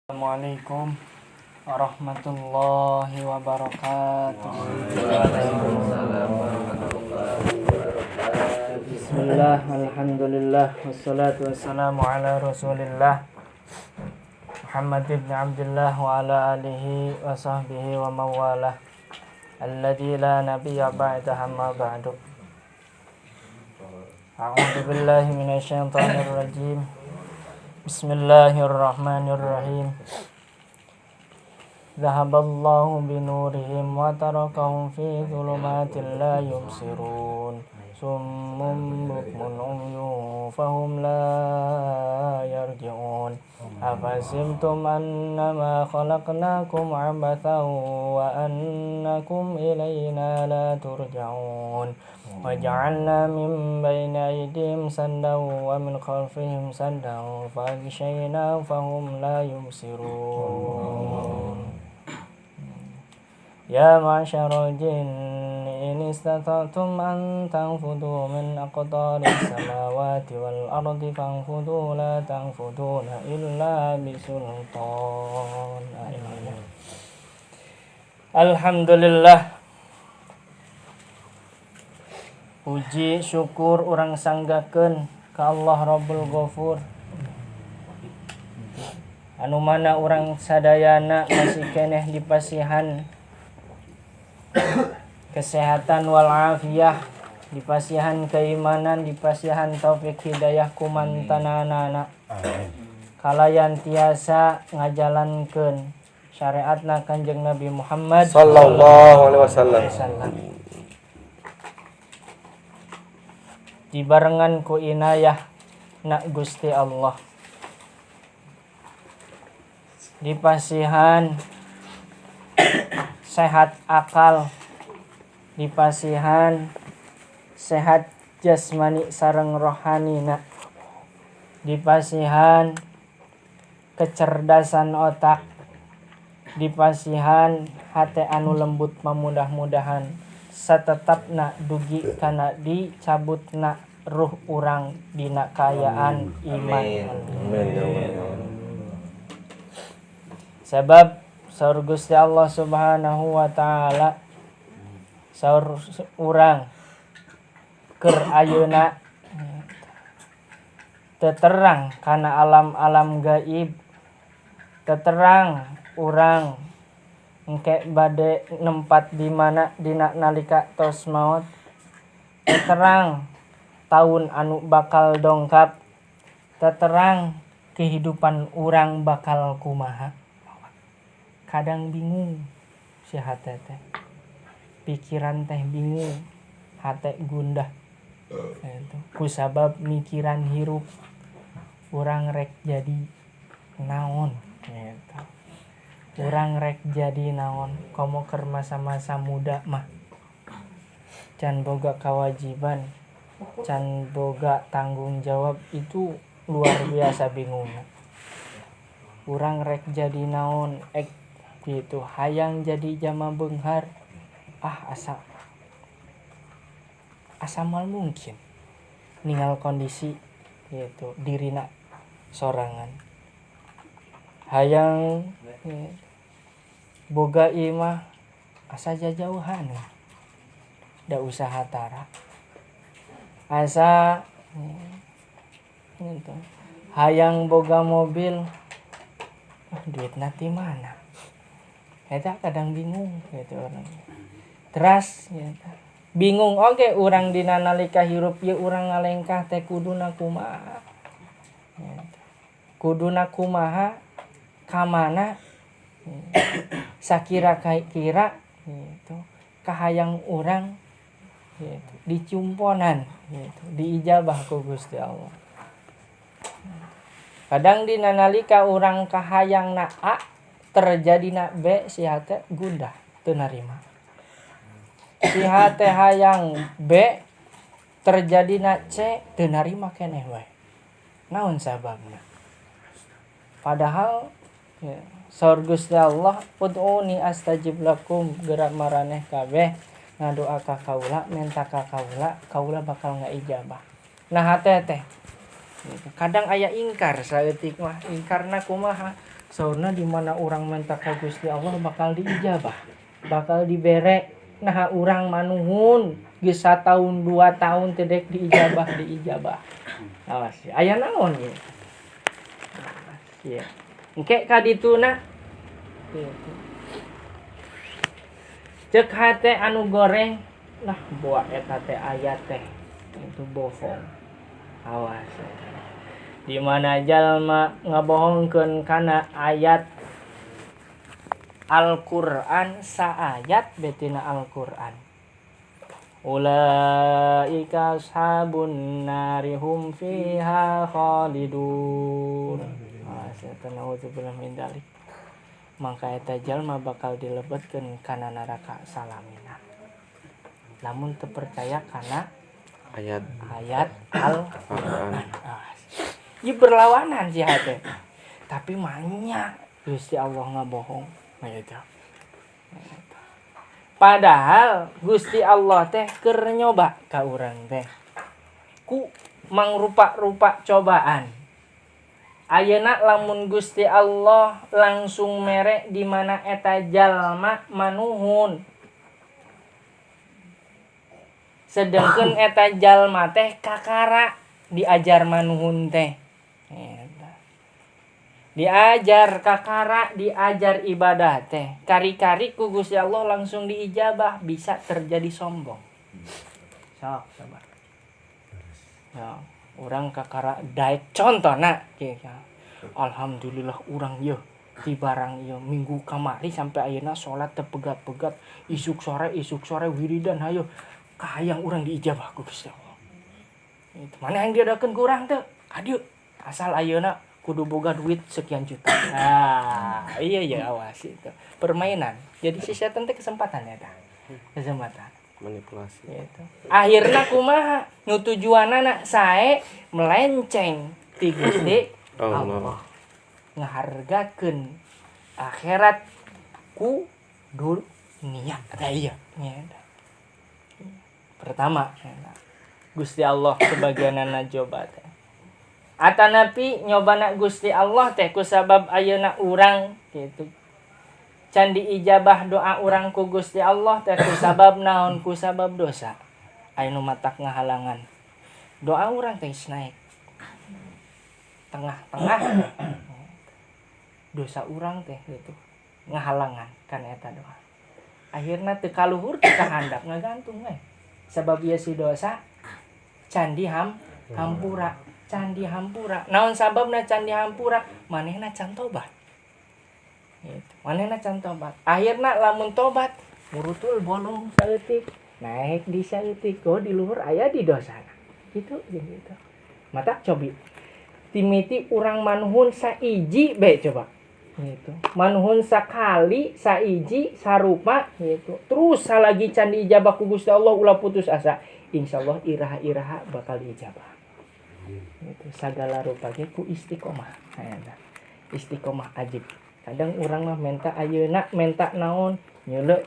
Assalamualaikum warahmatullahi wabarakatuh. Waalaikumsalam warahmatullahi wabarakatuh. Bismillah, alhamdulillah, wassalatu wassalamu ala rasulillah Muhammad ibn Abdullah wa ala alihi wa sahbihi wa mawalah alladzi la nabiyya ba'dahu, amma ba'du. A'udzu billahi minasyaitonir rajim. Bismillahirrahmanirrahim. ذهب الله بنورهم وتركهم في ظلمات لا يبصرون صم بكم عمي فهم لا يرجعون أفحسبتم أنما خلقناكم عبثا وأنكم إلينا لا ترجعون وجعلنا من بين أيديهم سدا ومن خلفهم سدا فأغشيناهم فهم لا يبصرون يا معشر الجن إن استطعتم أن تنفذوا من أقطار السماوات والأرض فانفذوا لا تنفذون إلا بسلطان. Alhamdulillah, puji syukur urang sanggakeun ka Allah Rabbul Ghafur anu mana urang sadayana masih keneh dipasihan kesehatan wal afiyah, dipasihan keimanan, dipasihan taufik hidayah kumantananana kalayan tiasa ngajalankeun syariatna Kanjeng Nabi Muhammad Sallallahu alaihi wasallam. Wasallam, dibarengan ku inayah na Gusti Allah, dipasihan sehat akal, dipasihan sehat jasmani sareng rohanina, dipasihan kecerdasan otak, dipasihan hate anu lembut, mamudah-mudahan satetapna dugi kana dicabutna ruh urang dina kaayaan iman. Amin ya Allah. Sebab saur Gusti Allah Subhanahu wa taala, saur urang keur ayeuna teu terang kana alam-alam gaib, teu terang urang engke bade nempat di mana dina nalika tos maot, teu terang taun anu bakal dongkap, teu terang kehidupan urang bakal kumaha. Kadang bingung si hate teh, pikiran teh bingung, hate gundah gitu. Kusabab mikiran hirup urang rek jadi naon gitu, urang rek jadi naon. Komo keur masa-masa muda mah can boga kewajiban, can boga tanggung jawab, itu luar biasa bingungna. Urang rek jadi naon ek gitu, hayang jadi jama beunghar, ah, asa asa moal mungkin ningal kondisi gitu dirina sorangan. Hayang ya, boga imah, asa jajauhan da usaha tara asa ya, gitu. Hayang boga mobil, ah, duit ti mana? Eta kadang bingung gitu orang teras gitu. Bingung oke urang dina nalika hirup ieu, urang ngalengkah teh kuduna kumaha gitu. Kuduna kumaha, ka mana sakira kira gitu kahayang urang gitu dicumponan gitu, diijabah ku Gusti Allah. Kadang dina nalika urang kahayang na A, terjadi na B, si hate gundah, teu narima. Si hate hayang B, terjadi na C, teu narima keneh wae. Naon sababna? Padahal ya, saur Gusti Allah, ud'uni astajib lakum, gerak maraneh kabeh ngadoa ka kaula, menta ka kaula, kaula bakal ngaijabah. Nah, hate teh gitu. Kadang aya ingkar saeutik mah. Ingkarna kumaha? Saurna di mana urang menta ka Gusti Allah bakal diijabah, bakal dibere. Nah urang manuhun geus satahun 2 tahun teu dek diijabah diijabah. Awas aya naon ieu? Awas ieu. Engke ka dituna gitu. Cek hate anu goreng lah boa eta teh aya teh itu bohong. Awas. Di mana jalma ngabohongkeun kana ayat Al-Qur'an saayat betina Al-Qur'an. Ulaika ashabun nari hum fiha khalidun. Eta naudzubillah min dzalik. Mangka eta jalma bakal dilebetkeun kana neraka salamina. Lamun teu percaya kana ayat Al-Qur'an. Ieu berlawanan sih hate. Tapi manya Gusti Allah ngabohong. Gitu. Padahal Gusti Allah teh keur nyoba ka urang teh. Ku mangrupa-rupa cobaan. Ayeuna lamun Gusti Allah langsung mere di mana eta jalma manuhun. Sedengkeun eta jalma teh kakara diajar manuhun teh. Eta. Diajar kakara, diajar ibadah teh. Kari-kari ku Gusti Allah langsung diijabah, bisa terjadi sombong. Sok coba. Ya, urang kakara daek contona kieu. Alhamdulillah urang yeuh ti barang ieu minggu kamari sampai ayeuna salat teu pegat-pegat, isuk sore wiridan hayo kahayang urang diijabah ku Gusti Allah. Itu mana yang diadakeun ku urang teh? Kadieu asal ayeuna kudu boga duit sekian juta. Nah, iya ya awas itu. Permainan. Jadi si setan teh kesempatan ya tah. Kesempatan manipulasi. Gitu. Akhirna kumaha? Nu tujuanana sae melenceng ti Gusti Allah. Ngahargakeun akhirat ku dunia. Tah iya. Pertama, Gusti Allah sebagianana coba teh. Atanapi nyobana Gusti Allah teh kusabab ayeuna urang gitu. Can diijabah doa urang ku Gusti Allah teh kusabab naon, kusabab dosa. Aya nu matak ngahalangan. Doa urang teh geus naik. Tengah-tengah dosa urang teh gitu ngahalangan kana eta doa. Akhirna teu kaluhur teu kahandap ngagantung we. Sabab ieu si dosa can dihampura. Candi hampura. Naon sababna candi hampura? Manehna can tobat. Gitu. Manehna can tobat. Akhirna lamun tobat murutul bolong saeutik, naik di saeutik, oh di luhur aya di dosana. Gitu jeung gitu. Mata cobi. Timiti urang manuhun saiji be coba. Gitu. Manuhun sakali saiji sarupa gitu. Terus salagi can diijabah ku Gusti Allah ulah putus asa. Insyaallah iraha-iraha bakal diijabah. Itu sagala rupa ge ku istiqomah. Aya istiqomah ajib. Kadang urang mah menta ayeuna menta naon nyeuleu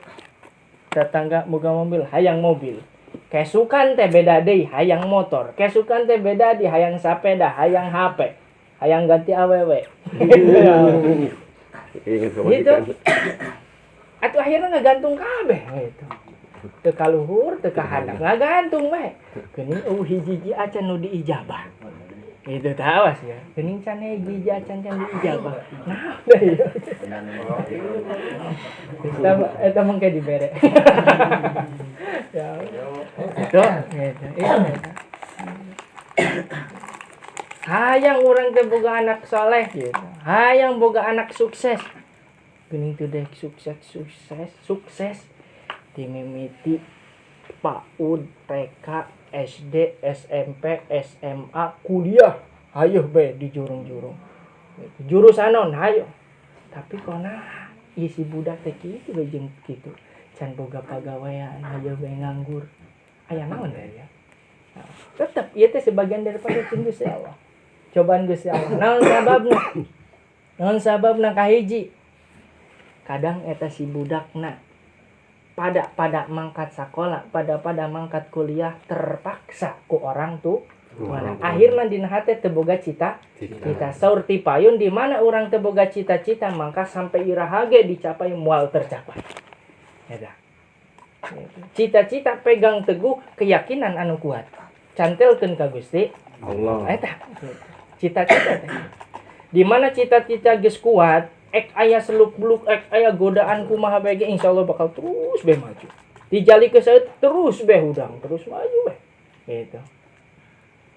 tetangga boga mobil hayang mobil. Kesukan teh beda deui hayang motor. Kesukan teh beda di hayang sapeda, hayang HP, hayang ganti awewe. Gitu. Atuh akhirnya ngagantung kabeh gitu. Teu kaluhur, teu kahandap, ngagantung we. Geuning eueuh hiji-hiji acan nu diijabah. Itu tawas ya. Geuning can hiji-hiji acan can diijabah. Nah, ieu. Eta mah kayak dibere. Ya. Itu gitu. Iya. Hayang urang teh boga anak soleh gitu. Hayang boga anak sukses. Geuning teu dek sukses sukses sukses. Dimimiti PAUD, TK, SD, SMP, SMA, kuliah. Hayoh be di jurung-jurung. Jurusan naon hayo. Tapi kona isi budak teh kitu we jeung kitu. Can boga pagawean, hayoh be nganggur. Aya naon teh ya? Nah, tetep ieu teh sebagian daripada cing Gusti Allah. Cobaan Gusti Allah. Naon sababna? Naon sababna kahiji? Kadang eta si budakna pada mangkat sakola, pada mangkat kuliah terpaksa ku orang tuh Tuana. Akhirna dina hate teu boga cita-cita. Saur ti payun di mana urang teu boga cita-cita mangka sampai iraha ge dicapai moal tercapai. Eta. Cita-cita pegang teguh keyakinan anu kuat. Cantelkeun ka Gusti Allah. Eta. Cita-cita teh. Di mana cita-cita geus kuat, ek aya seluk-beluk, ek aya godaan kumaha bae ge insyaallah bakal terus be maju. Dijali ke saeut terus be hudang, terus maju be. Gitu.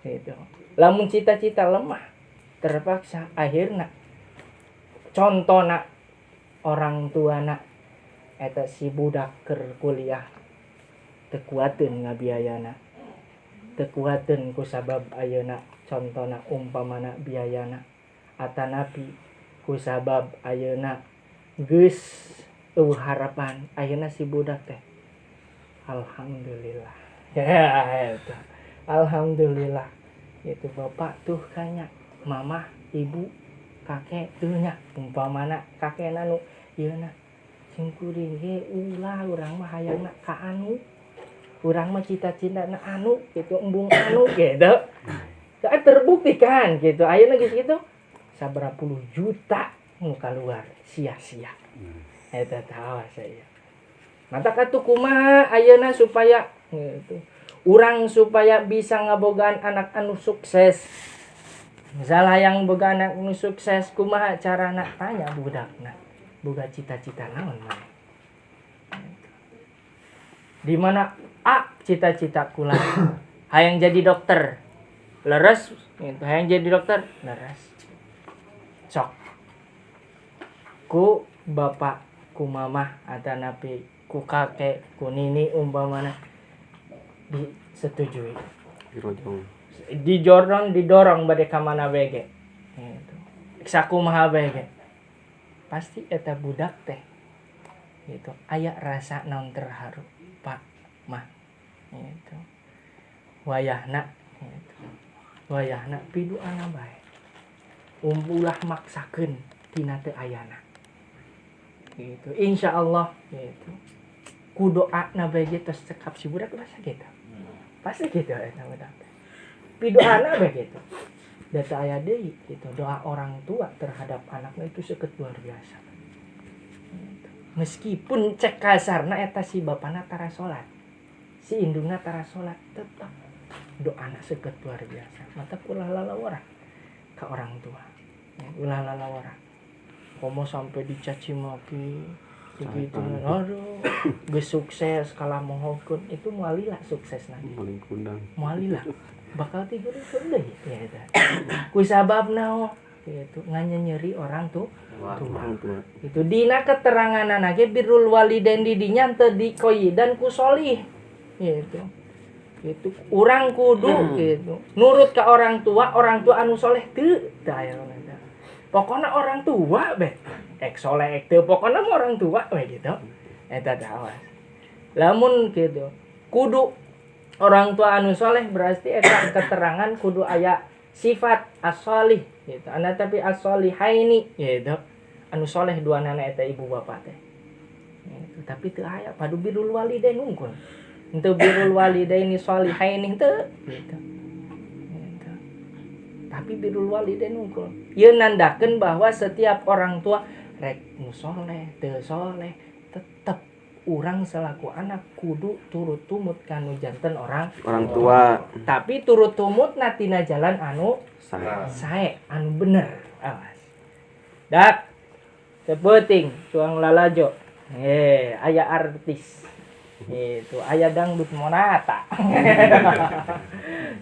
Gitu. Lamun cita-cita lemah, terpaksa akhirna contona orang tuana eta si budak keur kuliah teu kuateun ngabiayana. Teu kuateun ku sabab ayeuna contona umpamana biayana atanapi ku sabab ayeuna geus eueuh harapan ayeuna si budak teh alhamdulillah. Ya eta. Alhamdulillah. Itu bapak tuh kanya mamah, ibu, kakek tuh nya umpamana kakekna nu ieu na sing kuring ge ulah urang mah hayangna ka anu. Urang mah cita-citana anu gitu embung anu gitu. Teu terbukti kan gitu. Ayeuna geus kitu sabaraha puluh juta nu kaluar sia-sia. Eta teh awas aya. Mata katuh kumaha ayeuna supaya gitu. Urang supaya bisa ngabogaan anak anu sukses. Misal hayang boga anak anu sukses kumaha carana tanya budakna. Boga cita-cita naon maneh. Di mana A cita-cita kula hayang jadi dokter. Leres gitu, hayang jadi dokter, leres. Sok. Ku bapak, ku mamah atanapi ku kakek, ku nini umpamana disetujui. Dirojong. Dijorong, didorong bade ka mana bae ge. Gitu. Sakumaha bae ge. Pasti eta budak teh gitu aya rasa naon terharu, Pak, Mah. Gitu. Wayahna gitu. Wayahna piduana bae. Ulah maksakeun tina teu ayana. Gitu. Insyaallah gitu. Ku doana bae ge tos cekap si budak rasa gitu. Pasti gitu eta budak teh. Pidoana bae gitu. Da teu aya deui gitu. Doa orang tua terhadap anaknya itu seukeut luar biasa. Gitu. Meskipun cek kasarna eta si bapana tara salat. Si indungna tara salat tetep doana seukeut luar biasa. Mata ulah lalawara ka orang tua. Ya, ulah lalawara. Komo sampai dicaci maki begitu, aduh, geus sukses kalah mohokeun itu moal lila sukses nanti. Paling kundang. Moal lila. Bakal tigur-tigur deui ya eta. Ku sabab naon? Gitu, nganyenyeri orang tuh tua. Orang tua. Itu dina keteranganana ge birrul walidain di dinya teu dikoyidan ku solih. Gitu. Gitu urang kudu gitu. Nurut ka orang tua anu soleh teu teu aya eta. Pokona orang tua be. Ek soleh ek teu pokona mah orang tua we gitu. Eta teh awas. Lamun gitu kudu orang tua anu soleh berarti eta keterangan kudu aya sifat as-solih gitu. Anu tapi as-solihaini gitu. Anu soleh duanana eta ibu bapa teh. Gitu. Tapi teu aya padu birrul walidain unggul. Henteu birrul walidaini solihaini teu gitu. Gitu. Tapi birrul walidain unggul. Ieu nandakeun bahwa setiap orang tua rek nu soleh teu soleh tetep urang selaku anak kudu turut tumut kanu janten orang tua. Tapi turut tumut tina jalan anu sae, sae anu bener. Awas. Dak sepenting cuang lalajo. Aya artis. Itu aya dangdut Monata.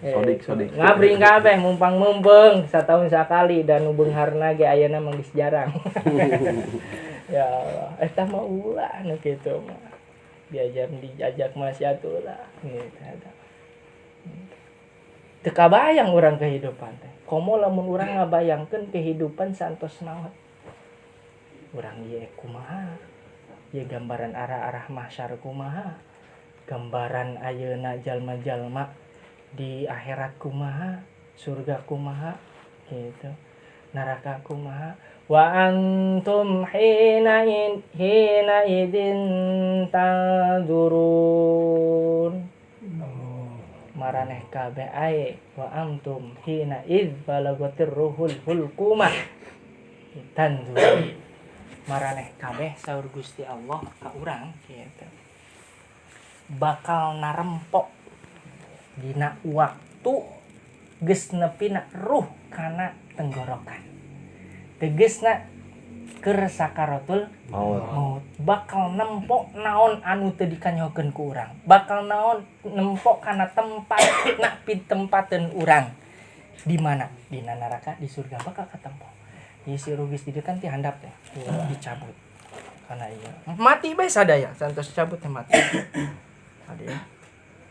Sodik sodik. Ngabring kabeh mumpang meumpeng satahun sakali dan nu beungharna ge ayeuna mah geus jarang. Ya Allah, eta mah ulah nu kitu mah. Diajar diajak maksiat ulah gitu eta. Teu kabayang urang kehidupan teh. Komo lamun urang ngabayangkeun kehidupan santos maot. Urang ieu kumaha? Ieu gambaran arah-arah mahsyar kumaha? Gambaran ayeuna jalma-jalma di akhirat kumaha? Surga kumaha? Gitu. Neraka kumaha? Wa antum hina idin tanzurun. Maraneh kabeh ae wa antum hina id balagatir ruhul hulqumah tanzurun. Maraneh kabeh saur Gusti Allah ka urang kitu. Bakal narempok dina waktu geus nepina ruh kana tenggorokan. Tegesna keur sakaratul Maut. Maut bakal nempok naon anu teu dikanyahokeun ku urang. Bakal naon nempok kana tempat na pitempateun urang. Di mana? Dina neraka, di surga bakal katempo. Di si ruh geus di dieu kan ti handap teh, dicabut. Kana ieu. Mati bae sadaya, santos cabut teh mati. Ade ya.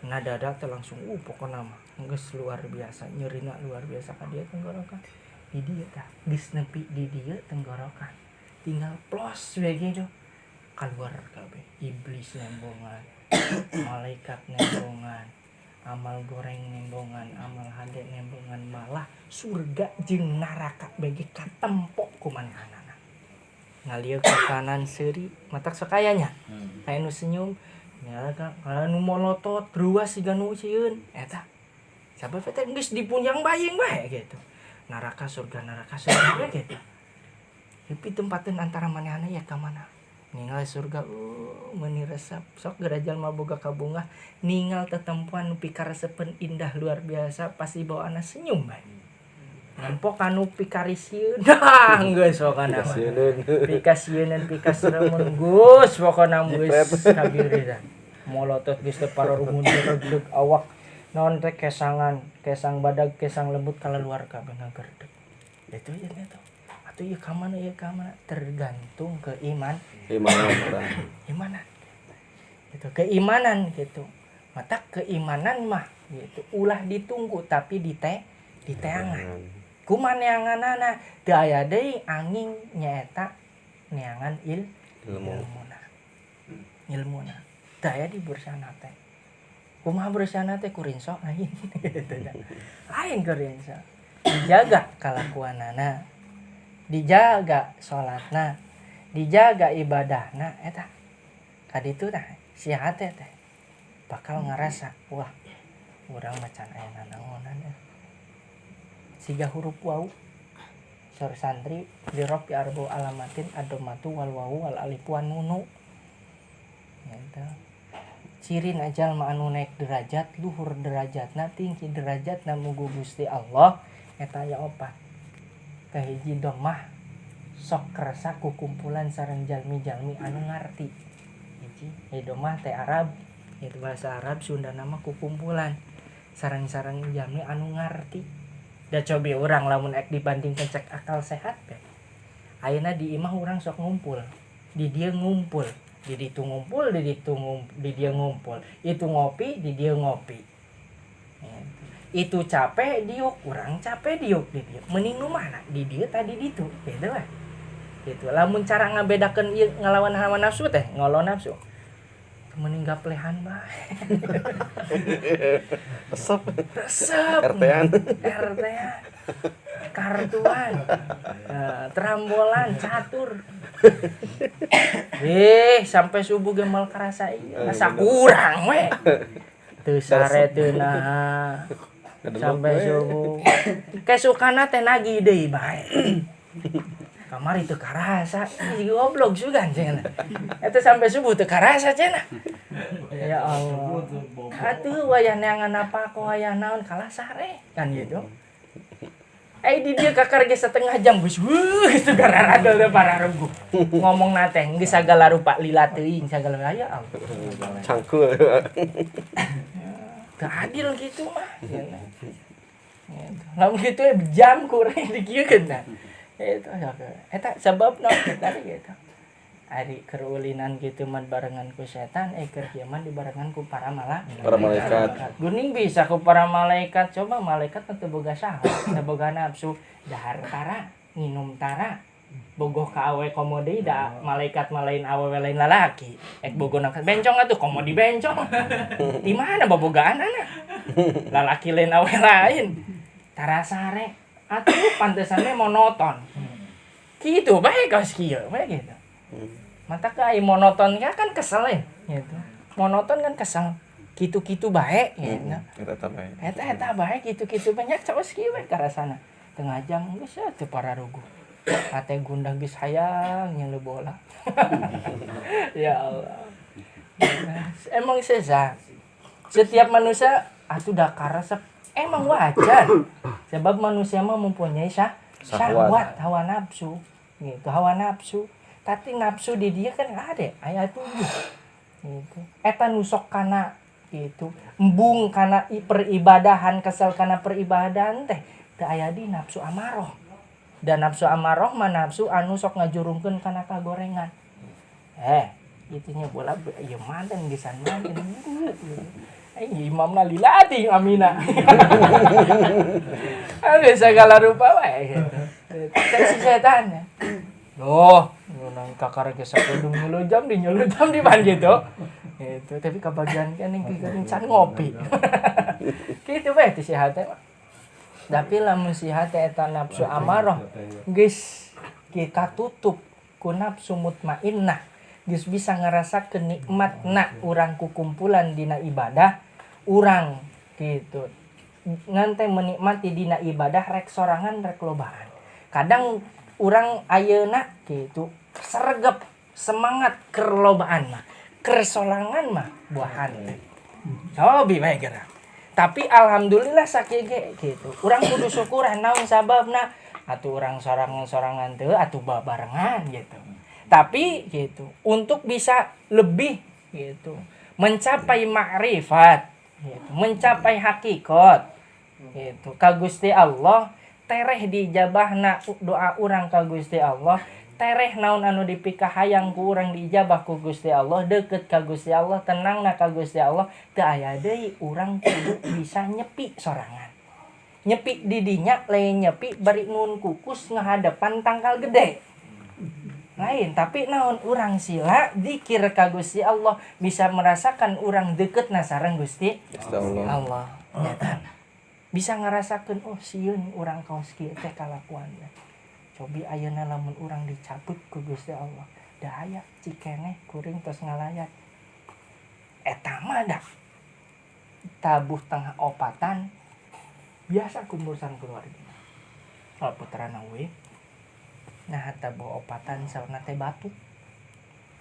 Ngadada teh langsung pokona mah geus luar biasa, nyerina luar biasa ka dieu tenggorokan. Di dieu tah, geus nepi di dieu tenggorokan. Tinggal plos we gitu. Keluar kabeh, iblis nembongan, malaikat nembongan, amal goreng nembongan, amal hade nembongan, malah surga jeung neraka bagi katempok ku manehanana. Ngalieu ka kanan seuri, matak sok aya nya. Aya nu senyum, ya ka anu molotot, ruas siga nu sieun eta. Sabab teh geus dipunjang baying bae gitu. Neraka surga we gitu. Tapi tempateun antara manehana ya ka mana? Ningal surga, meuni resep. Sok geura jalma boga kabungah, ningal tetempuan nu pikaresepeun indah luar biasa, pasti bawaanna senyum bae. Nempok anu pikarisieun, dah geus pokona mah. Pikasieun pikaseremun geus pokona geus kabiri dah. Molotot geus teh pararumun regleg awak. Naon teh kesangan, kesang badag, kesang lembut kalaluar kabeh ngagerdeg. Itu ya eta. Atuh ieu ka mana ieu ka mana tergantung keiman. Keimanan urang. Imanan. Gitu, keimanan gitu. Mata keimanan mah gitu ulah ditunggu tapi diteangan. Kumaha neanganana? Teu aya deui angin nyaeta neangan ilmu. Ilmuna. Ilmuna. Teu aya di bersana teh. Kumaha bersana teh kurinso lain gitu dah. Lain kurinso. Dijaga kalakuanana. Dijaga salatna, dijaga ibadahna eta. Kaditu tah si hate teh bakal ngarasa wah urang macan aya nanaonan ya. Siga huruf wau. Sor santri lirob arbu alamatin adomatu wal wawu wal alif wan nunu. Gitu. Ciri jalma anu naik derajat, luhur derajatna, tinggi derajatna mugu Gusti Allah eta aya opat. Kahiji domah sok kerasa ku kumpulan sareng jalmi-jalmi anu ngarti. Hiji domah teh Arab, itu bahasa Arab Sunda nama ku kumpulan sareng-sareng jalmi anu ngarti. Da cobi urang lamun ek dibandingkeun cek akal sehat be. Ayeuna di imah urang sok ngumpul, di dieu ngumpul, di ditu ngumpul, di ditu ngumpul, di dieu ngumpul. Itu ngopi, di dieu ngopi. Itu capek diuk, urang capek diuk di dieu. Mending nu mana? Di dieu tadi ditu, gitu lah. Gitu. Lamun cara ngabedakeun ieu ngalawan hawa nafsu teh, ngolo nafsu. Mending gaplehan bae. Resep. Resep. RT-an. RT-an. Kartuan. Terambolan, catur. Sampai subuh ge moal karasa ieu. Asa kurang we. Teu sare teu naha. Sampai subuh. Kesukana teh nagih deui bae. Kamari teu karasa, ih goblok sugan cenah. Eta sampai subuh teu karasa cenah. Ya Allah. Atuh wayah neangan apa wayah naon kalah sare kan gitu. Di dieu kakar ge setengah jam geus weuh gitu gararadol teh pararengguh. Ngomong na teh geus sagala rupa lila teuing sagala ya Allah. Cangkul. Teu adil gitu mah. Gitu. Lamun kitu jam kurang dikieukeun nah. Itu eta sebab naon tadi gitu. Ari keur ulinan kitu mah barengan ku setan, keur kieu mah dibarengan ku para para malaikat. Guning bisa ku para malaikat, coba malaikat teu boga saha, teu boga nafsu, dahar tara, nginum tara. Bogoh ka awe komo deui da malaikat mah lain awewe lain lalaki. Ek bogoh na bencong atuh komo di bencong. Di mana bobogaanana? Lalaki lain awe lain. Tara sare. Atuh pantesannya monoton. Kitu bae kaos kieu bae gitu. Mata ka ai monoton kan kesel ya gitu. Monoton kan kesel. Kitu-kitu bae gitu. Eta eta bae. Eta eta bae kitu-kitu banyak caos kieu we karasana. Tengah jam geus teu pararuguh. Hate gundah geus hayang nyeuleuh bola. Ya Allah. Emang sesa. Setiap manusia atuh da karesep emang wajar. Sebab manusia mah mempunyai syahwat, hawa nafsu gitu, hawa nafsu. Tapi nafsu di dia kan nggak ada, aya tujuh gitu. Eta nusok kana gitu, embung kana peribadahan, kesel kana peribadahan teh teu aya di nafsu amaroh. Dan nafsu amaroh mah nafsu anu sok ngajurungkeun kana kagorengan. Itunya bola ieu manten geus manten. Imamna lila ting amina. Ada segala rupa wae gitu. Cek si setan ya. Loh, nang kakara geus sakudung nyulu jam di nyulu jam di ban gitu. Gitu, tapi kebagian kan yang can ngopi. Kitu bae teh si hate. Tapi lamun si hate eta nafsu amaroh geus kita tutup ku nafsu mutmainnah. Geus bisa ngarasakeun nikmatna urang kukumpulan dina ibadah urang gitu. Ngan teh menikmati dina ibadah rek sorangan rek lobaan. Kadang urang ayeuna gitu sergep semangat keur lobaan mah, keur sorangan mah buahan teh. Cobi bae geura. Tapi alhamdulillah sakieu ge gitu. Urang kudu syukuran naon sababna atuh urang sorangan-sorangan teu atuh babarengan gitu. Tapi gitu untuk bisa lebih gitu mencapai makrifat gitu, mencapai hakikat gitu ka Gusti Allah tereh dijabahna doa urang ka Gusti Allah tereh naon anu dipikahayang ku urang diijabah ku Gusti Allah deket ka Gusti Allah tenangna ka Gusti Allah teu aya deui urang kudu bisa nyepi sorangan nyepi di dinya lain nyepi bari nun kukus ngahadepan tangkal gede lain tapi naon urang sila zikir ka Gusti Allah bisa merasakan urang deketna sareng Gusti Allah. Allah ya kan? Bisa ngerasakeun oh sieun urang kaos kieu teh kalakuanna cobi ayeuna lamun urang dicabut ku Gusti Allah da aya cikeneh kuring tos ngalayat eta mah da tabuh tengah opatan biasa kumpul sareng keluarga kalau putrana we nah tabuh opatan saurna teh batuk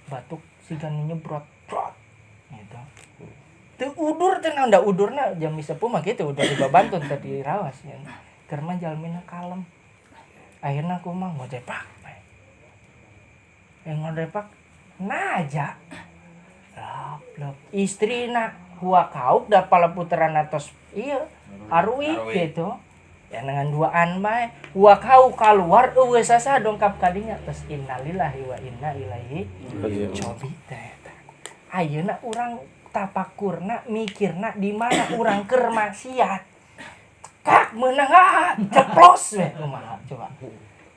batuk siga nu nyebrot brot gitu teu udur teh naon da udurna jam sepuh mah kitu udah dibabantun teh dirawas ya keur mah jalmina kalem akhirna kumaha ngodepak ngodepak naja lap lap istrina hua kauk da pala putrana tos ieu arui gitu ya dengan duaan bae hua kau keluar eueuh sasa dongkap kadinya tos innalillahi wa inna ilaihi cobi teh eta ayeuna urang tapakurna mikirna di mana urang keur maksiat kak meunang ah ceplos we kumaha coba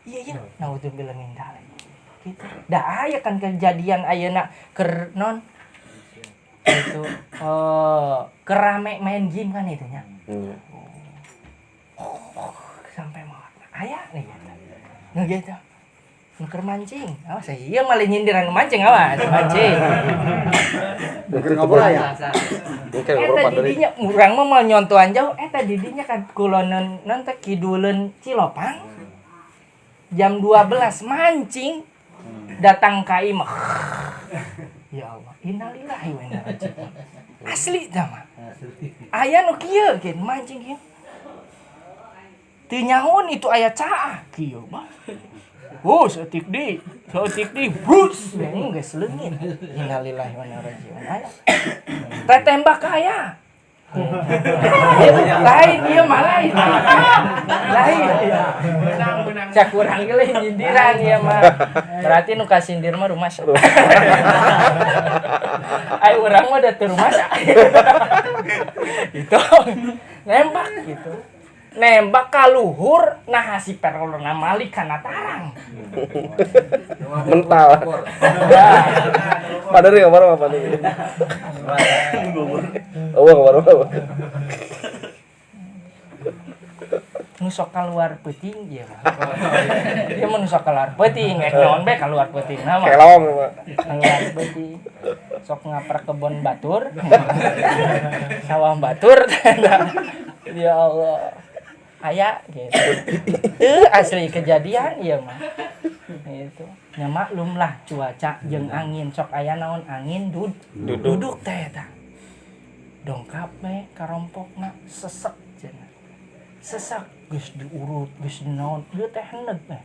iya iya naudzubillah min dzalik gitu da aya kan kejadian ayeuna keur non itu kerame main game kan itu nya Iya. Sampai maot aya nih gitu nu gitu nu keur mancing awas ieu malah nyindir anu mancing awas mancing Mungkin ngobrol ya? Mungkin ngobrol eta pada didinya urang mah moal nyontohan jauh eta didinya kan kuloneun non teh kiduleun Cilopang jam 12 mancing datang ka imah ya Allah innalillahi wa inna ilaihi raji'un asli tah mah aya nu kieu kieu mancing kieu teu nyahoan itu aya caah kieu mah oh saeutik deui brus geus leungit innalillahi wa inna ilaihi raji'un aya teh tembak aya lain ieu mah lain lain cak urang ge lain nyindiran ieu mah berarti nu kasindir mah rumasa ai urang mah da teu rumasa gitu nembak gitu nembak kaluhur nah si perlona malik kana tarang mental. Pada nih kamar apa nih? Oh, kamar apa? Nu sok kaluar peuting ieu mah. Ieu mah nu sok kaluar peuting, rek naon bae kaluar peuting na mah. Kelong mah. Kaluar peuting. Sok ngaprak kebon batur. Sawah batur. Ya Allah. Aya gitu. Asli kejadian ieu mah. Itu. Ya maklum lah cuaca jeung angin sok aya naon angin duduk teh eta. Dongkap we karompokna sesek cenah. Sesek geus diurut geus dinaon ieu teh heneg teh.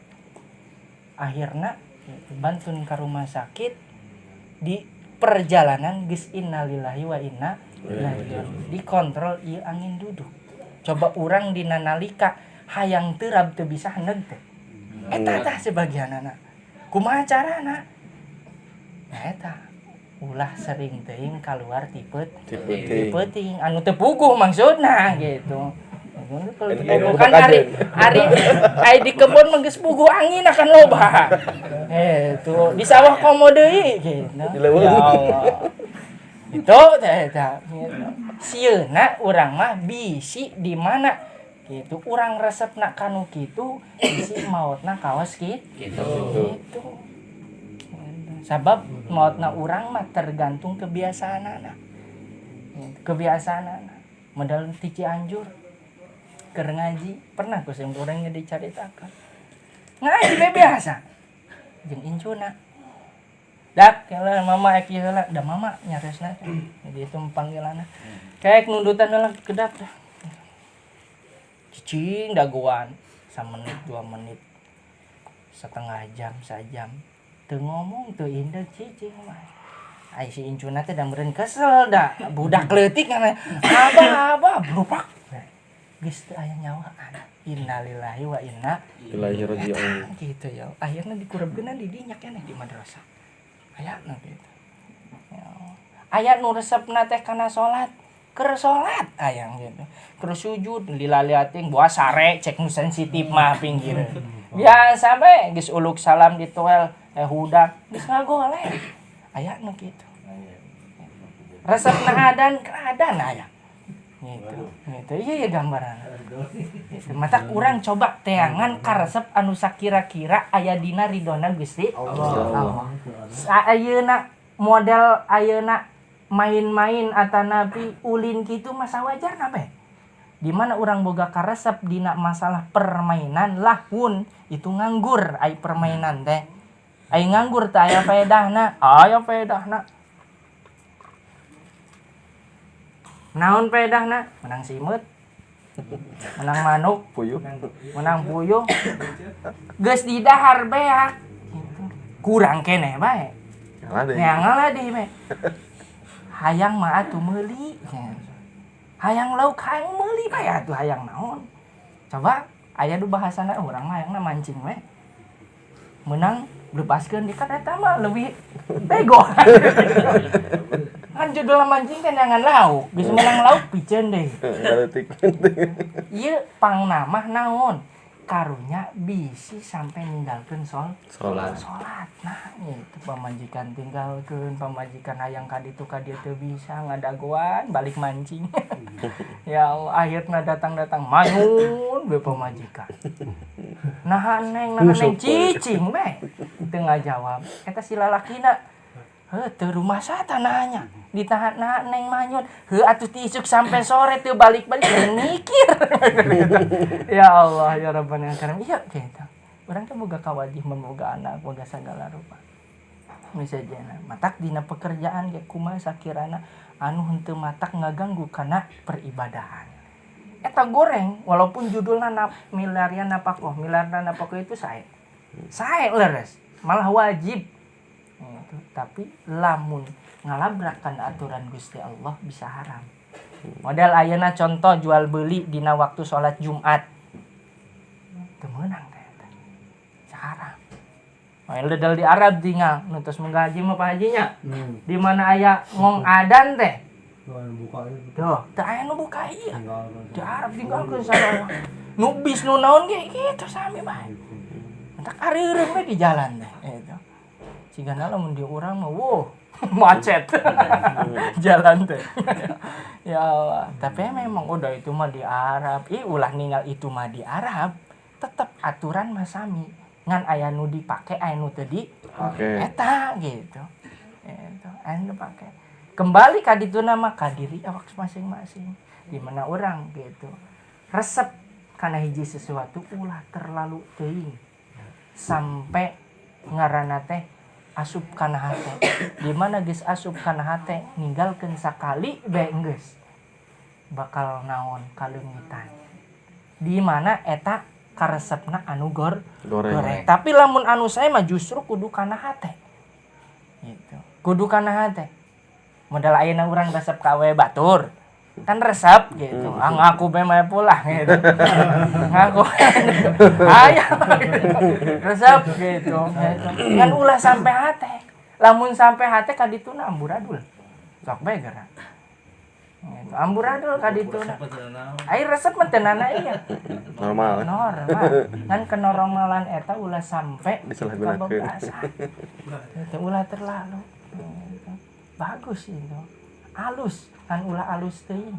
Akhirna bantun ka rumah sakit di perjalanan geus innalillahi wa inna ilaihi raji'un. Dikontrol ieu angin duduk. Coba urang dina nalika hayang terab teu bisa heneg teh. Eta tah sebagianana. Kumaha carana? Nah eta ulah sering teuing kaluar tipe peuting anu teu puguh maksudna gitu. Kalau dipuguh kan ari ari di kebon mah geus puguh angin akan loba. Itu di sawah komo deui gitu. Ya Allah. Itu teh eta gitu. Sieuna urang mah bisi di mana gitu. Urang resepna kanu kitu bisi maotna kawas kitu. Gitu. Sabab maotna urang mah tergantung kebiasaanana. Kebiasaanana. Modal ti Cianjur keur ngaji pernah ku sing urang ge dicaritakeun. Ngaji we biasa. Jeung incuna. Dak heula mama ek ieu heula, da mama nyaresna teh. Jadi itu panggilanna. Kayak nundutan heula kedap teh. Cicing dagoan samenit 2 menit. Setengah jam, sajam. Teu ngomong teu indeg cicing mah. Ai si incuna teh da meureun kesel da budak leutik kana. Abah abah blupak. Geus teu aya nyawaan. Innalillahi wa inna ilaihi raji'un. Gitu ya. Akhirna dikurebkeun di dinya keneh di madrasah. Aya nu kitu. Ya. Aya nu resepna teh kana salat. Keur salat aya gitu. Keur sujud dilaliating buah sare cek nu sensitif mah pinggir. Biasa bae geus uluk salam ditoel hudak geus ngagoleh. Aya nu kitu. Resepna adan keur adan aya. Gitu. Gitu. Iya ya gambaran. Gitu. Mata kurang coba teangan karesep anu sakira-kira aya dina ridona Gusti Allah. Ayeuna model ayeuna main-main atanapi ulin kitu masa wajarna bae. Di mana urang boga karesep dina masalah permainan lahun itu nganggur ai permainan teh. Ai nganggur teh aya faedahna, aya faedahna. Naon faedahna? Menang simut, menang manuk, puyuh, menang puyuh. Geus didahar beak. Kurang keneh bae. Ngalah deui bae. Hayang mah atuh meuli. Hayang lauk hayang meuli bae atuh hayang naon. Coba aya du bahasana urang mah hayangna mancing we. Menang lepaskeun di kan eta mah leuwih bego. Kan judul mancing teh neangan lauk, geus menang lauk piceun deui. Ieu pangna mah naon? Karunya bisi sampai ninggalkeun salat. Salat. Nah, itu pamajikan tinggalkeun, pamajikan hayang ka ditu ka dieu teu bisa ngadagoan balik mancing. Ya Allah, akhirna datang-datang mayun we pamajikan. Nah neng cicing we. Teu ngajawab. Eta si lalakina heuh teu rumah satananya. Ditahan nah neng manyun. Heuh atuh ti isuk sampai sore teu balik-balik mikir. Ya Allah ya Rabbana karim. Iya gitu. Urang teh boga kawajih boga anak, boga sagala rupa. Misajana matak dina pekerjaan ge kumaha sakirana anu henteu matak ngaganggu kana peribadahan. Eta goreng walaupun judulna milarian napakoh, milarian napakoh itu sae. Sae leres, malah wajib. Gitu. Tapi lamun ngalabrakan aturan Gusti Allah bisa haram. Model ayeuna contoh jual beli dina waktu salat Jumat. Teu meunang teh eta. Haram. Model di Arab tinggal nu tos munggah haji mah Pak Hajinya. Di mana aya ngong adan teh? Tuh, teu aya nu buka ieu. Di Arab tinggalkeun sarua. Nu bis nu naon ge kitu sami bae. Entak areureun we di jalan teh eta. Cigana lamun di urang mah wuh. Macet jalan teh. Ya Allah, tapi memang udah itu mah di Arab. Ih, ulah ninggal itu mah di Arab, tetep aturan mah sami, ngan aya nu dipake, aya nu teu di Oke. eta gitu. Itu aya nu dipake. Kembali ka dituna mah ka diri awak masing-masing, di mana orang gitu resep kana hiji sesuatu, ulah terlalu teuing sampai ngaranna teh asup kana hate. Di mana geus asup kana hate, ninggalkeun sakali bae geus bakal naon kaleungitan, di mana eta karesepna anu Goreng. Goreng. Tapi lamun anu saya mah justru kudu kana hate gitu, kudu kana hate. Modal ayeuna urang resep ka awewe batur kan, resep gitu. Ah, ngaku bae mah pulang gitu, ngaku aya gitu. Resep gitu kan. Ulah sampai hate. Lamun sampai hate, ka dituna amburadul, sok bae geura gitu. Amburadul ka dituna. Ai resep mah teu nana iya. Normal. Normal kan. Kenormalan eta ulah sampai Disalahgunakeun. Kebablasan itu, ulah terlalu gitu. Bagus itu alus kan, ulah alus teuing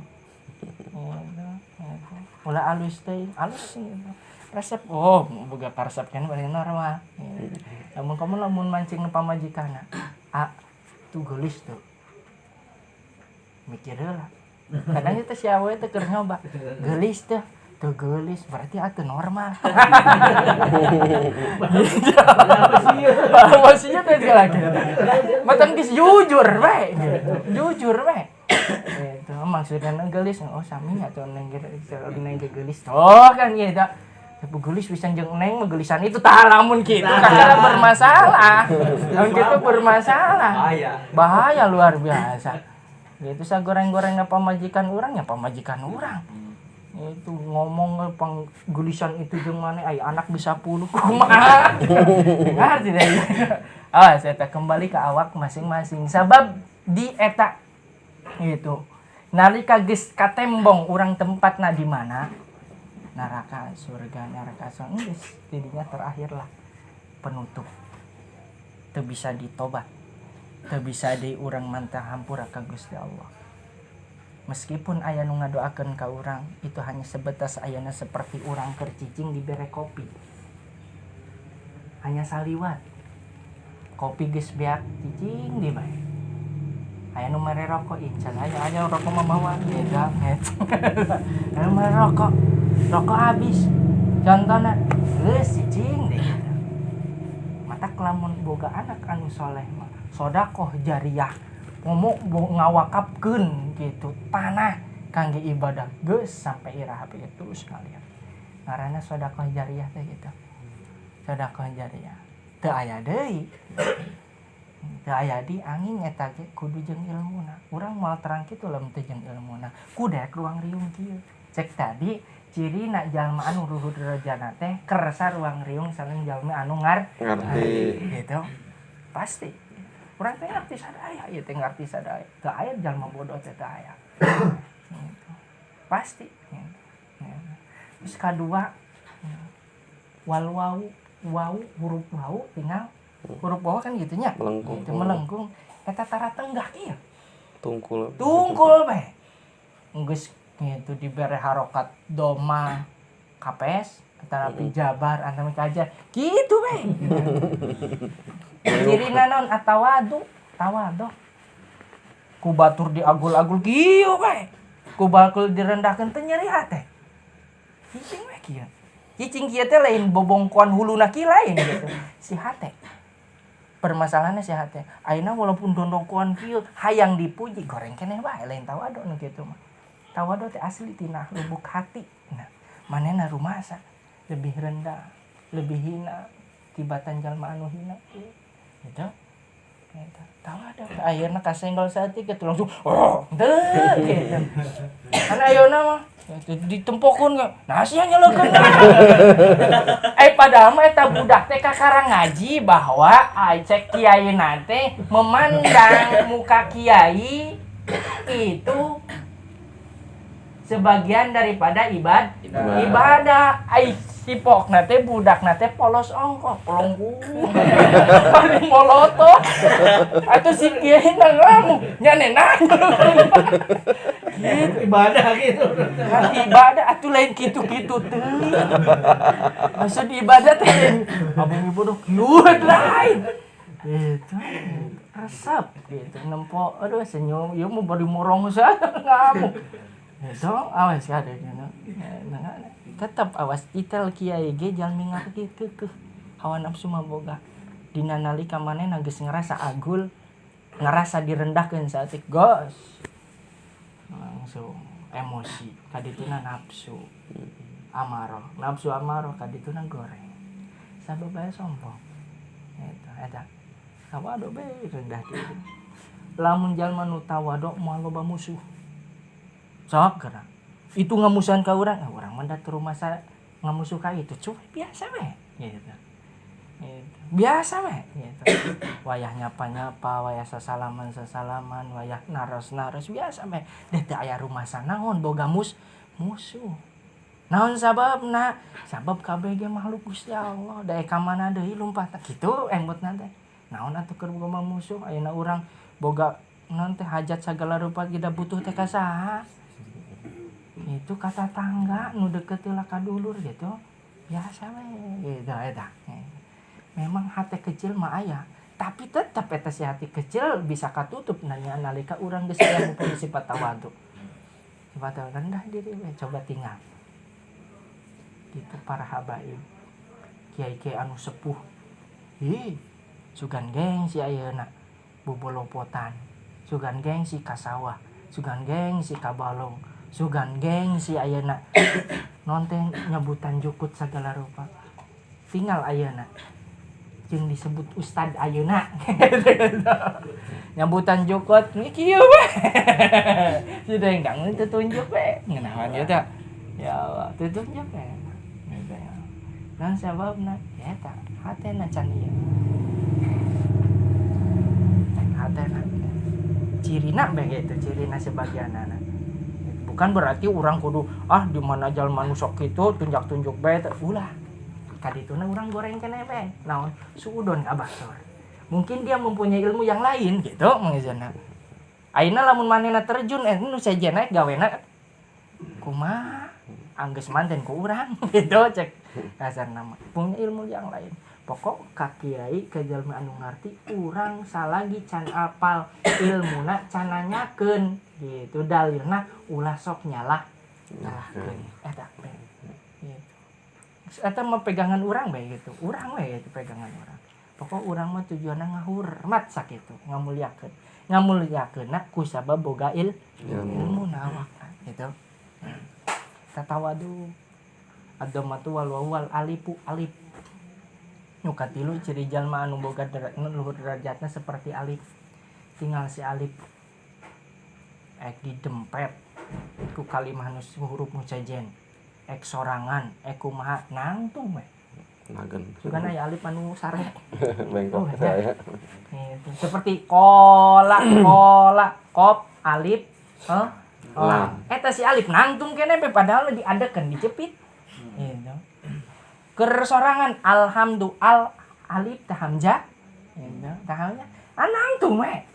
gitu, gitu. Ulah alus teuing, alus gitu. Resep, oh, boga karesep kan berarti normal gitu. Lamun kamu, lamun mancing pamajikanna, ah, tuh geulis tuh, mikir heula. Kadang itu si awewe teh keur nyoba, geulis tuh, tuh geulis berarti atuh normal. Maksudnya teh lagi macam geus jujur we gitu. Jujur we gitu maksudnya. Geulis, oh, sami atuh, neng neng geulis oh kan gitu. Tapi geulis bisa jeung neng mah geulisan itu tah. Lamun kitu kakara bermasalah, lamun kitu bermasalah. Bahaya. Bahaya luar biasa gitu. Sagoreng-gorengna pamajikan urang ya, pamajikan urang itu ngomong pang geulisan itu jeung maneh, ai anak bisa puluh kumaha, ngerti deh. Ah, saya tak kembali ke awak masing-masing, sabab di eta gitu nalika geus katembong urang tempatna di mana, neraka surga, neraka surga, geus tidinya terakhir lah, penutup, teu bisa ditobat, teu bisa di urang mantah hampura ka Gusti Allah. Meskipun aya nu ngadoakeun ka urang, itu hanya sebatas ayana seperti urang keur cicing dibere kopi, hanya saliwat. Kopi geus beak, cicing di bae, aya nu mere rokok, incan aya, aya rokok mah mawa gitu, aya nu mere rokok, rokok habis contohna, geus cicing deh gitu. Matak lamun boga anak anu soleh mah sodakoh jariah, ngomong ngawakapkeun gitu tanah kangge ibadah, geus sampai iraha itu terus ngalir. Ngaranna sodakoh jariah teh gitu. Sodakoh jariah teu aya deui, teu aya di angin. Eta ge kudu jeung ilmuna. Urang moal terang kitu lamun teu jeung ilmuna. Kudu ruang riung kieu. Cek tadi, cirina jalma anu luhur derajana teh kersa ruang riung sareng jalma anu Ngerti. Gitu pasti. Urang teh ngarti sadaya ieu teh, ngarti sadaya. Teu aya jalma bodoh teh, teu aya gitu. Pasti gitu. Ya. Terus kadua, wal wau, wau, huruf wau, tinggal huruf wau kan gitu nya. Melengkung. Itu melengkung eta tara tenggak ieu. Tungkul. Tungkul bae geus gitu, dibere harokat doma kapes tetapi jabar antara aja gitu bae. Cirina naon? Atawadu, tawadu. Ku batur diagul-agul kieu bae, ku batur direndahkeun teu nyeri hate, cicing we kieu. Cicing kieu teh lain bobongkoan huluna kieu, lain gitu. Si hate permasalahannya, si hate ayeuna walaupun dondongkoan kieu hayang dipuji, goreng keneh bae, lain tawadu nu kitu mah. Tawadu teh asli tina lubuk hati. Nah, manehna rumasa lebih rendah, lebih hina tibatan jalma anu hina gitu. Gitu. Tawadu ayeuna kasenggol saeutik gitu langsung oh teu gitu kan. Ayeuna mah gitu, ditempokeun ge nah sia nyeleukeun. Eh, padahal mah eta budak teh kakara ngaji bahwa ai cek kiai nate memandang muka kiai itu sebagian daripada Ibadah. ibadah. Ai. Sipokna teh budakna teh polos ongkoh, pelonggu. Paling molotot. Atuh si kiai na ngamuk, nya nena. Gitu. Ibadah gitu. Nah, ibadah atuh lain kitu-kitu teuing. Maksud ibadah teh lain abang ibu duh kieu lain. Gitu. Resep gitu nempo aduh senyum ieu mah bari morong saja ngamuk. Itu awas kade gitu. Nah, tetap awas itel kiai ge jalmi ngarti keukeuh hawa nafsu mah boga. Dina nalika manehna geus ngerasa agul, ngerasa direndahkeun saeutik gos. Langsung emosi, kadituna nafsu. Amarah, nafsu amarah kadituna goreng. Sabab bae sombong. Eta eta. Tawadu bae rendah diri. Lamun jalma nu tawadu moal loba musuh. Sok geura. Itu ngamusuhan ka urang, ah urang mah da teu rumasa ngamusuh ka itu, cuy biasa we gitu. Gitu. Biasa we gitu. Wayah nyapa-nyapa, wayah sasalaman-sasalaman, wayah naros-naros biasa we. Deh teu aya rumasa naon boga musuh. Naon sababna? Sabab kabeh ge makhluk Gusti Allah, daek ka mana deui lumpat kitu embutna teh. Naon atuh keur boga musuh, ayeuna urang boga naon teh hajat sagala rupa ge da butuh teh ka saha? Itu kata tangga nu deket lah ka dulur gitu. Biasa we gitu eta. Memang hati kecil mah aya, tapi tetep eta si hati kecil bisa katutup nanya nalika urang geus aya mempunyai sifat tawadu. Sifat tawadu rendah diri we coba tinggal. Gitu para habaib. Kiai-kiai anu sepuh. Ih, sugan gengsi ayeuna bobolopotan. Sugan gengsi ka sawah, sugan gengsi ka balong, sugan gengsi ayeuna non teh nyebutan jukut sagala rupa. Tinggal ayeuna jeung disebut ustad ayeuna. Nyebutan jukut ni kieu we. Si dengdang teu tunjuk we. Ngeunahan ieu teh. Ya Allah, teu tunjuk we. Gitu ya. Nah sababna eta hatena can ieu. Hatena cirina bae gitu, cirina sebagianana. Bukan berarti urang kudu ah di mana jalma nu sok kitu tunjak-tunjuk bae teh ulah. Kadituna urang goreng keneh bae. Naon? Suudon ka batur. Mungkin dia mempunyai ilmu yang lain gitu mangizana. Ayeuna lamun manehna terjun nu sejenna gawena kumaha? Anggeus manten ku urang gitu cek kasarna mah. Punya ilmu yang lain. Pokok ka kiai ka jalma anu ngarti urang salagi can apal ilmuna can nanyakeun gitu dalilna ulah sok nyalah nyalahkeun eta we gitu. Eta mah pegangan urang bae gitu. Urang we gitu pegangan urang. Pokok urang mah tujuanna ngahormat sakitu, ngamuliakeun. Ngamuliakeunna ku sabab boga ilmu nawakna gitu. Tatawadu ad-dhammatu wal wawu wal alifu alif. Nu katilu ciri jalma anu boga luhur derajatna seperti alif. Tinggal si alif ek didempet ku kalimah nu huruf nu sejen. Ek sorangan, ek kumaha nangtung we. Nagen. Sugan aya alif anu sare. Bengkok Oh, ya. saya. Gitu. Seperti kola, kola, kop, alif, heh, Lam. Eta si alif nangtung kene be padahal diadekeun dijepit. Gitu. Keur sorangan alhamdu al alif teh hamzah. Gitu. Tah hamzah. Ah nangtung we.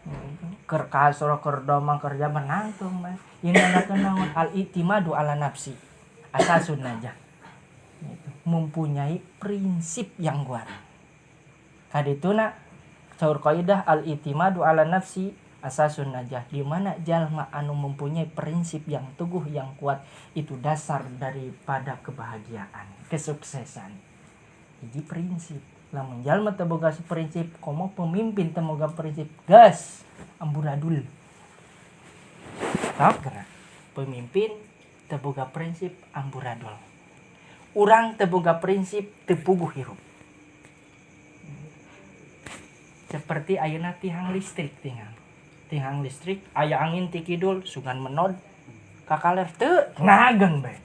Gitu. Keur kasro keur domang keur jabar nangtung we. Ieu nandakeun naon al itimadu ala nafsi. Asasun najah. Gitu. Mempunyai prinsip yang kuat. Kadituna saur kaidah al itimadu ala nafsi asasun najah, di mana jalma anu mempunyai prinsip yang teguh yang kuat itu dasar daripada kebahagiaan, kesuksesan. Hiji prinsip. Lamun jalma teu boga prinsip, komo pemimpin teu boga prinsip, gas amburadul. Sok gerak. Pemimpin teu boga prinsip amburadul. Urang teu boga prinsip teu puguh hirup. Seperti ayeuna tihang listrik tinggal. Tihang listrik aya angin ti kidul sugan menod ka kaler teu nageun bae.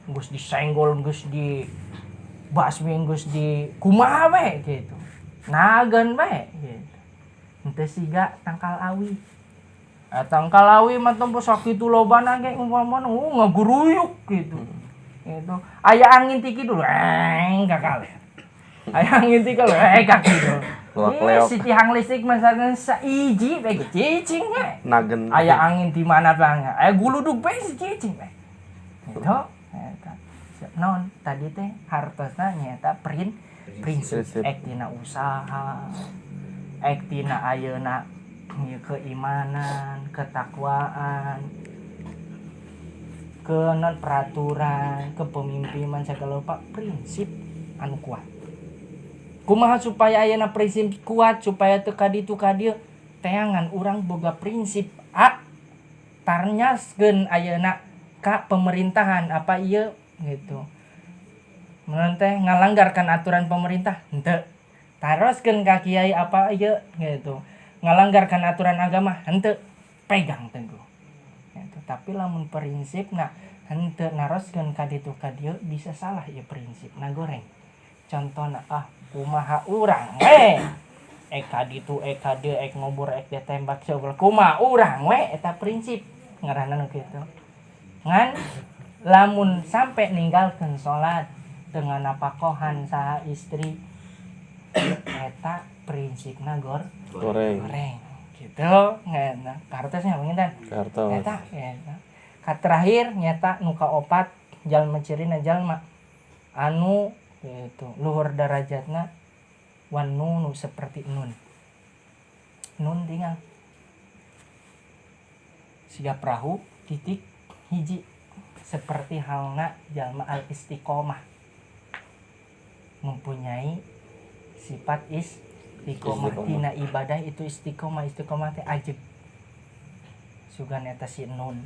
Geus disenggol, geus di basmi, geus di kumaha bae gitu. Nageun bae gitu. Henteu siga tangkal awi. Tangkal awi mah tempo sakitu lobana ge umpamana ngaguruyuk gitu. Itu aya angin ti kidul ka kaler. Aya angin ti kaler ka kidul. Si tihang listrik masalahna saiji we cicing we. Nagen. Aya angin di mana bang? Aya guludug we si cicing we. Itu eta. Naon tadi teh hartosna nyaeta prinsip ek tina usaha, ek tina ayeuna keimanan, ketakwaan, ke non peraturan, kepemimpinan segala rupa prinsip anu kuat. Kumaha supaya ayeuna prinsip kuat supaya teu ka ditu ka dieu teangan urang boga prinsip A tarnyaskeun ayeuna ka pemerintahan apa ieu gitu. Mun teh ngalanggarkan aturan pemerintah henteu. Taroskeun ka kiai apa ieu gitu. Ngalanggarkan aturan agama henteu, pegang teguh. Gitu. Tapi lamun prinsipna henteu naroskeun ka ditu ka dieu bisa salah ieu prinsipna goreng. Contohna kumaha urang we ek ka ditu ek ka dieu ek ngobor ek ditembak coba kumaha urang we eta prinsip ngaranna nu kitu. Ngan lamun sampai ninggalkeun salat dengan napakohan saha istri eta prinsipna goreng gitu ngena kartosnya panginten kartos eta eta ka terakhir nyata nu kaopat jalma cirina jalma anu gitu luhur darajatna wan nunu seperti nun nun tinggal siga perahu titik hiji seperti halna jalma al istiqomah mempunyai sifat istiqomah tina ibadah itu istiqomah istiqomah teh ajeg sugan eta si nun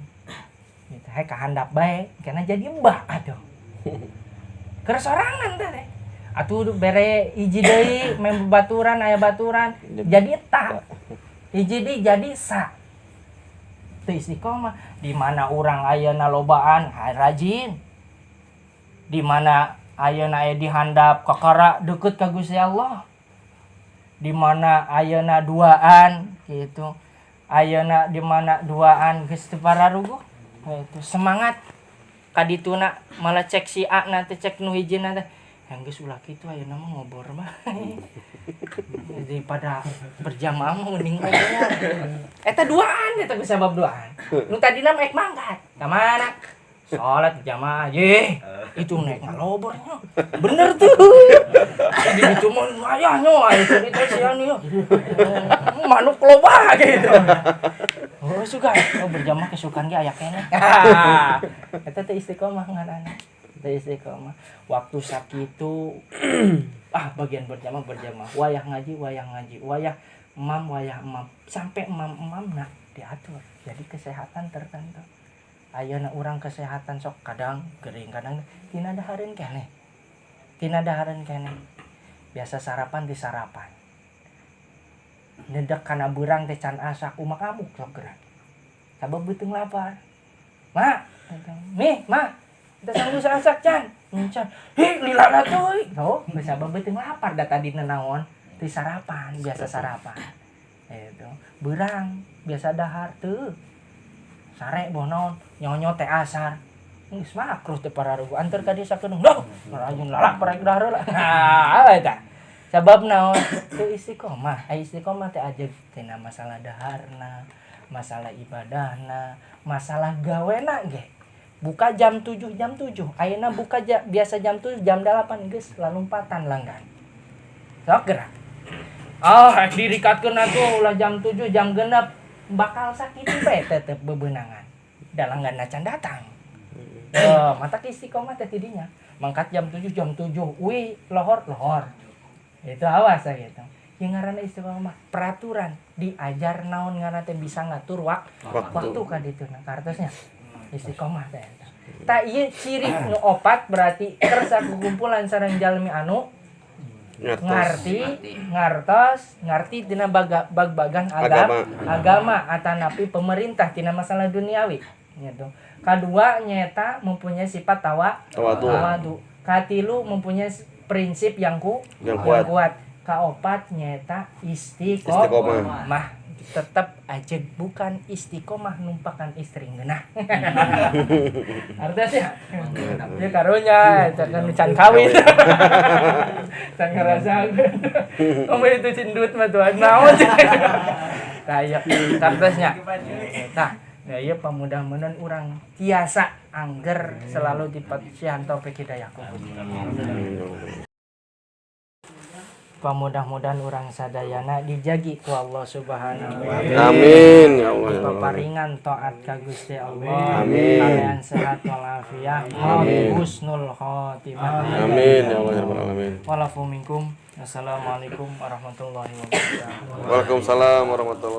gitu he kahandap bae karena jadi mbah atuh keur sorangan teh atuh bere hiji deui main baturan aya baturan jadi ta hiji deui jadi sa teu istiqomah di mana urang ayeuna lobaan rajin di mana ayeuna aya dihandap kakara deukeut ka Gusti Allah di mana ayeuna duaan gitu ayeuna di mana duaan geus teu pararuguh itu semangat kadituna malah cek si A nanti cek nu hijina teh yang geus ulah kitu ayeuna mah ngobor mah daripada berjamaah mah mending ngobor eta duaan eta geus sabab duaan nu tadina mah ek mangkat ka mana salat jamaah ye itu naik ngalobor bener tuh di ditu mah aya nyo itu itu si anu yo manuk loba gitu oh suka oh berjamaah kesukaan ge aya keneh eta teh istiqomah ngaranna teh istiqomah waktu sakitu bagian berjamaah berjamaah wayah ngaji wayah emam sampai emam-emamna diatur jadi kesehatan tertentu ayeuna urang kesehatan sok kadang gering kadang tina dahareun keneh biasa sarapan di sarapan nedek kana beurang teh can asak umak amuk sok gerak sabab beuteung lapar ma nih ma teh sanggeus asak can can hi lilana teuy oh sabab beuteung lapar da tadina naon teh sarapan biasa sarapan itu beurang biasa dahar teu sare boh naon nyonyo teh asar geus makruh teh pararugu anter ka dieu sakeunung doh rajin lalak parek dahar heula nah eta sabab naon teu istiqomah ai istiqomah teh ajeg tina masalah daharna masalah ibadahna masalah gawena ge buka jam 7 ayeuna buka biasa jam 7 jam 8 geus lalumpatan langgan sok gerak ah dirikatkeun atuh ulah jam 7 jam 6 bakal sakit bae tetep bebenangan dalanggan acan datang mata istiqomah teh tidinya mangkat jam 7 wih lohor itu awas gitu yang ngaranna istiqomah peraturan diajar naon ngaranna teh bisa ngatur waktu ka dituna kartosnya istiqomah teh eta tah ieu ciri nu opat berarti kersa kukumpulan sareng jalmi anu ngarti ngartos ngarti tina bag-bagan agama atanapi pemerintah tina masalah duniawi gitu. Kadua nyata mempunyai sifat tawadu. Katilu mempunyai prinsip yang kuat. Kaopat nyata istiqomah Tetap aja bukan istiqomah numpakan istri ngeunah. Artinya sih ya karunya eta kan can kawin. Can ngerasakeun. Kamu itu cindut mah tuh naon. Tah, ieu kartosnya. Tah, nah ieu pamudah-mudahan urang tiasa angger selalu dipasihan taufik hidayah ku Gusti. Pamudah-mudahan urang sadayana dijagi ku Allah Subhanahu wa taala. Amin ya Allah ya Allah. Paparingan taat ka Gusti Allah. Amin. Kalian sehat walafiat. Amin. Husnul khotimah. Amin ya Allah ya rabbal alamin. Walafu minkum. Assalamualaikum warahmatullahi wabarakatuh. Waalaikumsalam warahmatullahi.